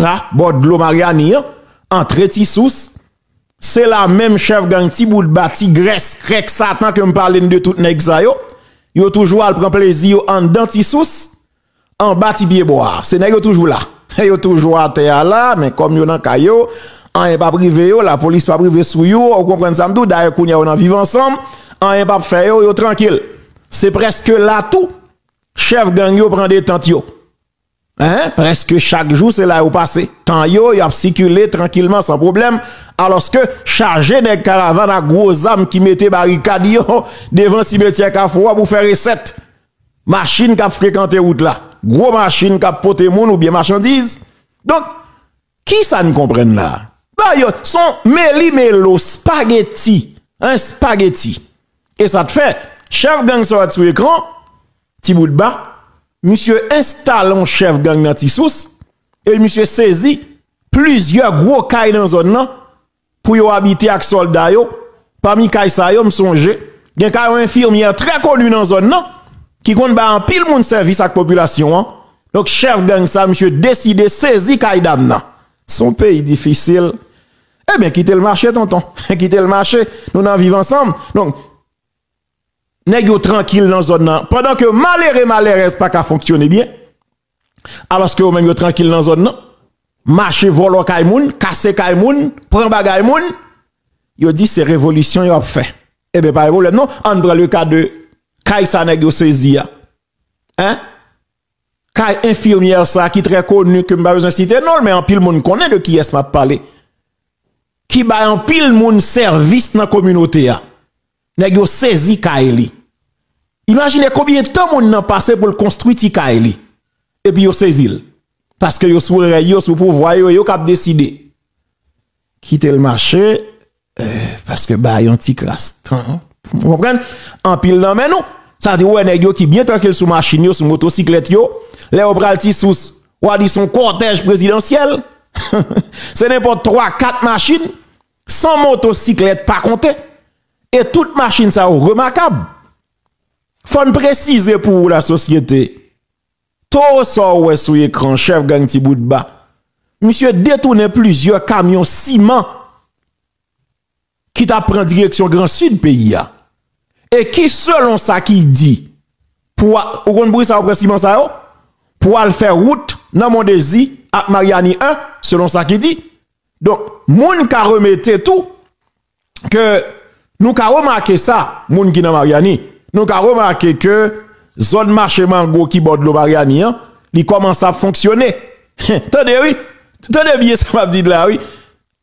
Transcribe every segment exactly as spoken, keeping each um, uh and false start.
a, bò dlo Maryani an, antre Ti Sous. Se la menm chèf gang Ti Bout Ba, Ti Grès, Krèk Satan ke m pale n de tout nèg sa yo. Yo toujou al pran plezi yo anndan Ti Sous, anba ti pye bwa a. Se nèg yo toujou la. Yo toujou atè a la, men kòm yo nan kay yo, anyen p ap rive yo, lapolis p ap rive sou yo, ou konprann sa m di w, dayè kounye a yo nan Viv Ansanm, anyen p ap fè yo, yo trankil. Se prèske la tou, chèf gang yo pran detant yo. Hein? Prèske chak jou, se la yo pase. Tan yo, y ap sikile trankilman, san pwoblèm, alòske chaje nèg karavàn ak gwo zam ki mete barikad yo devan simetyè Kafou a pou fè resèt. Machin k ap frekante wout la, gwo machin k ap pote moun oubyen machandiz. Donk, kisa n konprann la? Ba yo, se yon meli melo, spageti, en spageti. E sa t fè, chèf gang sa w wè sou ekran, Ti Bout Ba, misye enstale yon chèf gang nan Ti Sous, e misye sezi plizyè gwo kay nan zòn nan, pou yo abite ak sòlda yo. Pami kay sa yo, m sonje, gen kay yon enfimyè trè koni nan zòn nan, ki konn bay anpil moun sèvis ak popilasyon an. Donk, chèf gang sa, misye deside sezi kay dam nan. Se yon peyi difisil. Ebyen, kite l mache, tonton. Kite l mache. Nou nan Viv Ansanm. Donk, nèg yo trankil nan zòn nan. Pandan ke malere, malerèz pa ka fonksyone byen, alòske yo menm yo trankil nan zòn nan, mache vòlò kay moun, kase kay moun, pran bagay moun, yo di se revolisyon y ap fè. Ebyen, pa gen pwoblèm non, ann pran le ka de kay sa nèg yo sezi a. Hein? Kay enfimyè sa ki trè koni, ke m pa bezwen site non l, men anpil moun konnen de kiyès m ap pale. Ki bay anpil moun sèvis nan kominote a. Nèg yo sezi kay li. Imajine konbyen tan moun nan pase pou l konstwi ti kay li. Epi yo sezi l. Paske yo sou rèy yo, sou pouvwa yo, e yo k ap deside. Kite l mache, eh, paske ba yon ti kras tan. Ou konprann? Anpil nan men nou. Sa di, ou wè nèg yo ki byen trankil sou machin yo, sou motosiklèt yo. Lè yo pral Ti Sous, w a di se yon kòtèj prezidansyèl. Se nenpòt twa, kat machin, san motosiklèt pa konte. E tout machin sa yo remakab. Fò n presize pou ou, lasosyete. Towo sa w wè sou ekran, chèf gang Ti Bout Ba, misye detounen plizyè kamyon siman ki t ap pran direksyon Gran Sid peyi a. E ki, selon sa ki di, pou a-, ou konn pou kisa yo pran siman sa yo? Pou al fè wout nan Mondezi ak Maryani en, selon sa ki di. Donk, moun ka remete tou ke nou ka remake sa, moun ki nan Maryani, nou ka remake ke zòn mache mango ki bò dlo Maryani an, li kòmanse ap fonksyone. Tande wi, tande byen sa m ap di la wi.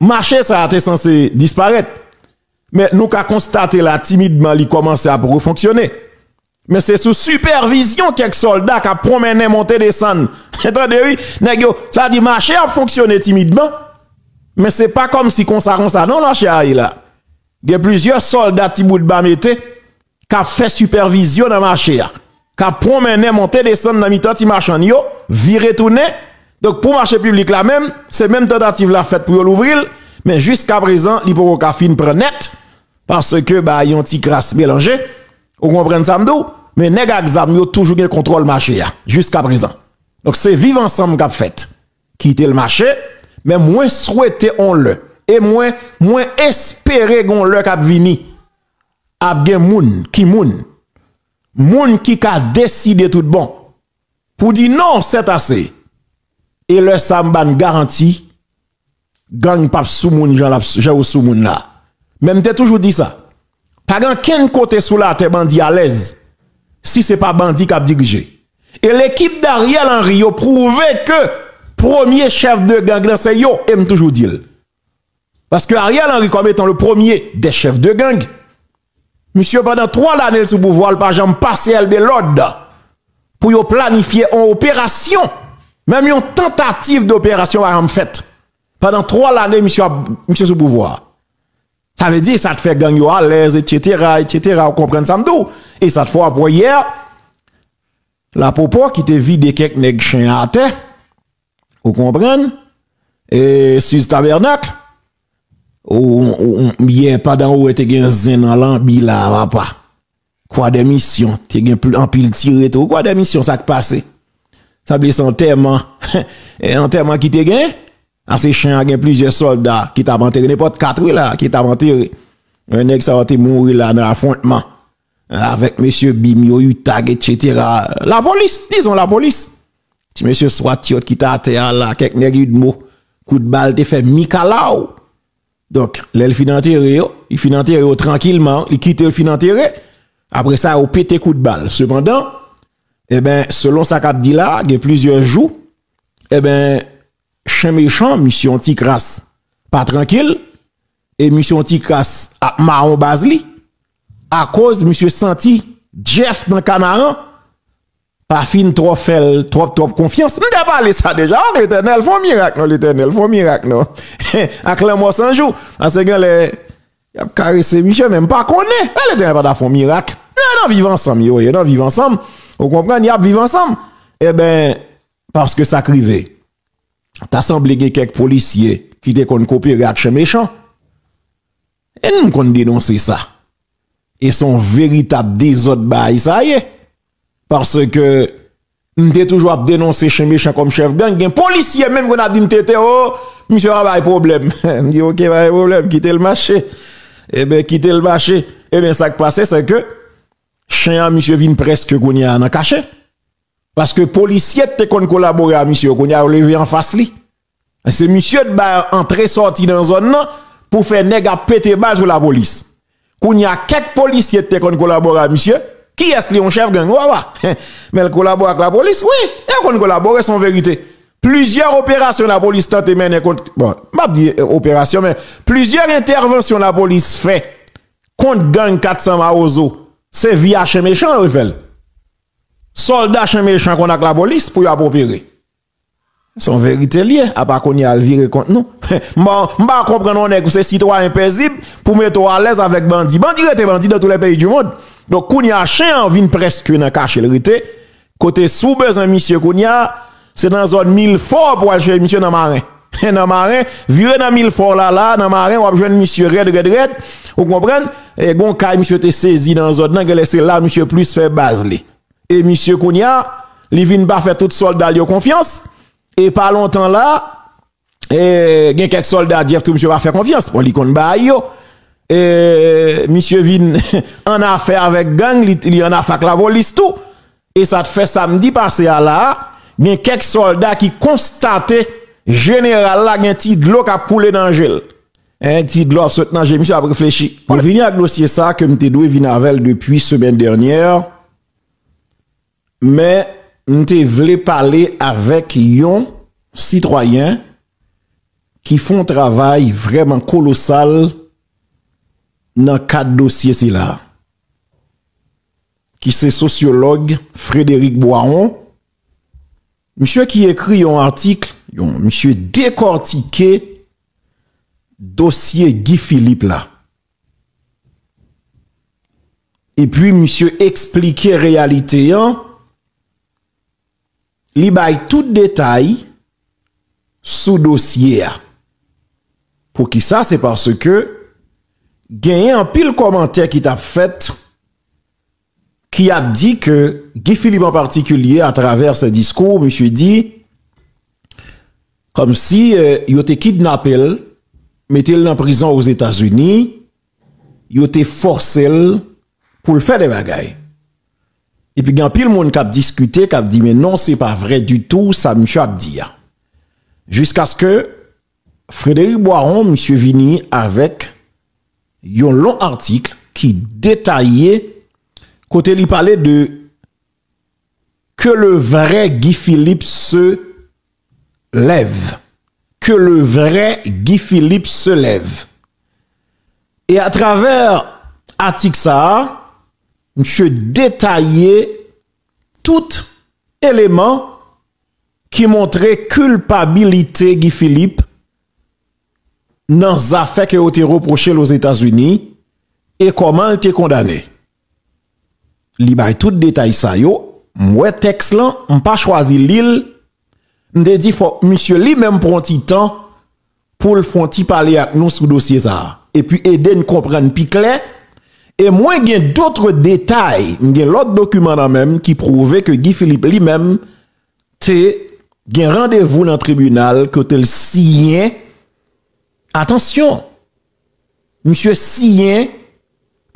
Mache sa a te sanse disparèt. Men nou ka konstate la timidman li kòmanse ap refonksyone. Men se sou sipèvizyon kèk sòlda k ap pwonmennen monte desann. Tande wi, nèg yo, sa di mache ap fonksyone timidman. Men se pa kòmsi konsa konsa non mache a ye la. Gen plizyè sòlda Ti Bout Ba mete k ap fè sipèvizyon nan mache a, k ap pwonmennen monte desann nan mitan ti machann yo, vire tounen. Donk pou mache piblik la menm, se menm tantativ la fèt pou yo louvri l, men jiskaprezan li poko ka fin pran nèt, paske ba yon ti kras melanje, ou konprann sa m di w, men nèg ak zam yo toujou gen kontwòl mache a, jiskaprezan. Donk se viv ansanm k ap fèt. Kite l mache, men mwen swete on lè, e mwen, mwen espere gon lè k ap vini, ap gen moun, ki moun, moun ki ka deside tout bon, pou di non, c'est assez. E lè sa m ba n garanti, gang p ap sou moun jan l ap, jan yo sou moun la. Men m te toujou di sa. Pa gen ankenn kote sou latè bandi alèz si se pa bandi k ap dirije. E lekip Dariel Henry yo pwouve ke premye chèf de gang nan se yo, e m toujou di l. Paske Ariel Henry, comme étant le premier des chefs de gang, misye pandan twa lane l sou pouvwa, l pa janm pase Elbe lòd pou yo planifye yon operasyon. Menm yon tantativ doperasyon pa janm fèt. Pandan twa lane, misye ap, misye sou pouvwa. Sa vle di, sa t fè gang yo alèz, etsetera, etsetera. Ou konprann sa m di w? E sa t fè w ap wè yè, Lapopo ki te vide kèk nèg chen atè. Ou konprann? E, Suze Tabernacle, ou, ou, ou, yè, pandan ou wè te gen zen nan lanbi la, papa. Kwa dè misyon, te gen pl-, anpil tire tou. Kwa dè misyon, sa k pase? Sa vle se antèman. E antèman ki te gen? Ase chen an gen plizyè sòlda ki t ap antere, nenpòt kat wi la, ki t ap antere. Yon nèg sa yo te mouri la nan afwontman avèk mesye Bim yo, Utag, et cetera. Lapolis, dizon lapolis. Ti mesye swat yo ki t atè a la, kèk nèg Udmo, kout bal te fè mikalaw. Donk, lè l fin antere yo, li fin antere yo trankilman, li kite yo fin antere. Apre sa, yo pete kout bal. Sepandan, e ben, selon sa k ap di la, gen plizyè jou, e ben, chen mechan, misye yon ti kras pa trankil, e misye yon ti kras ap mawon baz li, akoz misye santi Jeff nan Kanaran pa fin twò fè l twòp, twòp konfyans. M te pale sa deja. O Letènèl, fè yon mirak non, Letènèl, fè yon mirak non. Ak lanmò san jou. Paske gen lè, y ap karese misye, men m pa konnen. E Letènèl pa ta fè yon mirak. Yo nan viv ansanm, yo, yo nan viv ansanm. Ou konprann, y ap viv ansanm. E ben, paske sa k rive. Ta sanble gen kèk polisye ki te konn kopere ak chen mechan. E nou konn denonse sa. E se yon veritab dezòd bagay sa ye. Paske m te toujou ap denonse chen mechan kòm chèf gang. Gen polisye menm konn ap di m, "Tete, o, misye pa bay pwoblèm." M di, "Oke, pa bay pwoblèm, kite l mache." Eben, kite l mache. Eben, sa k pase, se ke chen an, misye vin prèske kounye a nan kache. Paske polisye te konn kolabore a misye yo, kounye a yo leve anfas li. Se misye t bay antre sòti nan zòn nan pou fè nèg ap pete bal sou lapolis. Kounye a kèk polisye te konn kolabore a misye, kiyès li yon chèf gang, wa wa. Men l kolabore ak lapolis, wi, e konn kolabore, se yon verite. Plizyè operasyon lapolis tante mennen kont, bon, m ap di, eh, operasyon, men plizyè entèvansyon lapolis fè kont gang kat san Mawozo, se via chen mechan yo fè l. Sòlda chen mechan konn ak lapolis pou y ap opere. Se yon verite l ye, apa kounye a l vire kont nou. M pa, m pa konprann yon nèg ou se sitwayen pezib pou mete w alèz avèk bandi. Bandi rete bandi dans tous les pays du monde. Donk kounye a chen an vin prèske nan kache l rete. Kote si w bezwen misye kounye a, se nan zòn Milfò pou w al chèche misye nan Maren. Nan Maren, vire nan Milfò la la, nan Maren w ap jwenn misye rèd, rèd, rèd. Ou konprann? E gon kay misye te sezi nan zòn nan, genlè se la misye plis fè baz li. E misye kounye a, li vin pa fè tout sòlda l yo konfyans. E pa lontan la, e, gen kèk sòlda Jeff tou misye pa fè konfyans. Bon, li konn bagay yo. E misye vin an afè avèk gang, li, li an afè ak lapolis tou. E sa t fè samdi pase a la, gen kèk sòlda ki konstate jeneral la gen ti dlo k ap koule nan je l. En ti dlo ap sot nan je misye, ap reflechi. Nou vini ak dosye sa ke m te dwe vin avè l depi semèn dènyè. Men, m te vle pale avèk yon sitwayen ki fè yon travay vrèman kolosal nan kad dosye sila, ki se sosyològ Frédéric Boiron, misye ki ekri yon atik, yon, misye dekòtike dosye Guy Philippe la. Epi misye eksplike reyalite an, li bay tout detay sou dosye a. Poukisa? Se paske genyen anpil kòmantè ki t ap fèt, ki ap di ke Guy Philippe an patikilye, atravè se diskou, misye di, kòmsi, eh, yo te kidnape l, mete l nan prizon Ozetazini, yo te fòse l pou l fè de bagay. Epi gen anpil moun k ap diskite, k ap di, "Men non, se pa vrè ditou sa misye ap di a." Jiskaske Frédéric Boiron, misye vini avèk yon long atik ki detaye, kote li pale de Que le vrai Guy Philippe se lève. Que le vrai Guy Philippe se lève. E atravè atik sa a, misye detaye tout eleman ki montre kilpabilite Guy Philippe nan zafè ke yo te repwoche l Ozetazini e kòman l te kondane. Li bay tout detay sa yo, m wè tèks lan, m pa chwazi li l, m te di fòk misye li menm pran ti tan pou l fè yon ti pale ak nou sou dosye sa a, epi ede n konprann pi klè. E mwen gen dòt detay, m gen lòt dokiman nan men m ki pwouve ke Guy Philippe li menm te gen randevou nan tribinal kote l siyen. Atansyon, misye siyen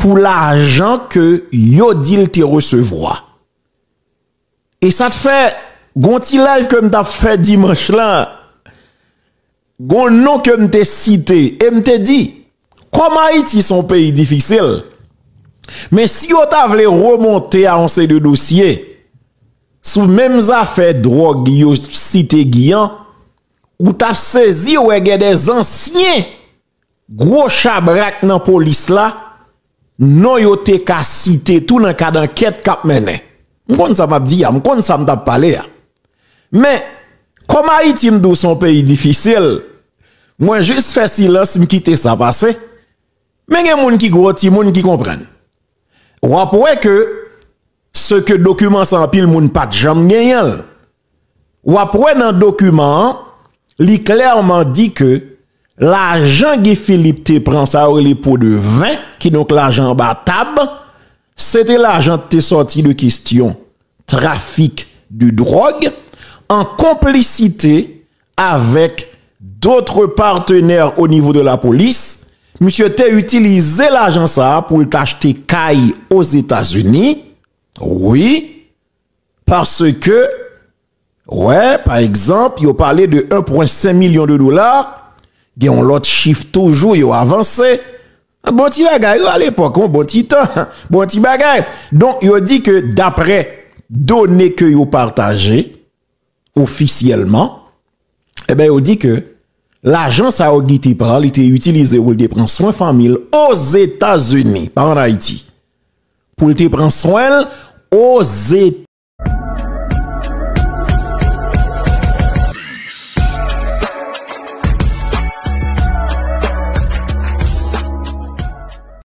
pou lajan ke yo di l te resevwa. E sa t fè, gon ti live ke m t ap fè dimanch lan, gon non ke m te site, e m te di, kòm Ayiti se yon peyi difisil, men si yo ta vle remonte a yon seri de dosye sou menm zafè dwòg yo site Guy an, ou t ap sezi wè gen de zansyen gwo chabrak nan polis la, non yo te ka site tou nan kad ankèt k ap mennen. M konn sa m ap di a, m konn sa m t ap pale a. Men, kòm Ayiti m di w se yon peyi difisil, mwen jis fè silans, m kite sa pase. Men gen moun ki gwo, timoun ki konprann. W ap wè ke se ke dokiman sa anpil moun pa t janm genyen l. W ap wè nan dokiman an, li klèman di ke lajan Guy Philippe te pran, sa yo rele po de ven, kidonk lajan anba tab, se te lajan ki te sòti de kesyon trafik de dwòg, an konplisite avec d'autres partenaires au niveau de la police, misye te itilize lajan sa a pou l t achte kay Ozetazini. Wi, paske, wè, pa egzanp, yo pale de un pwen senk milyon de dola, gen yon lòt chif toujou yo avanse. Bon ti bagay, wi, alepòk, yon bon ti tan, bon ti bagay. Donk, yo di ke daprè done ke yo pataje ofisyèlman, e ben, yo di ke lajan sa yo Guy te pran, li te itilize pou l te pran swen fanmi l Ozetazini, pa ann Ayiti. Pou l te pran swen l Ozetazini.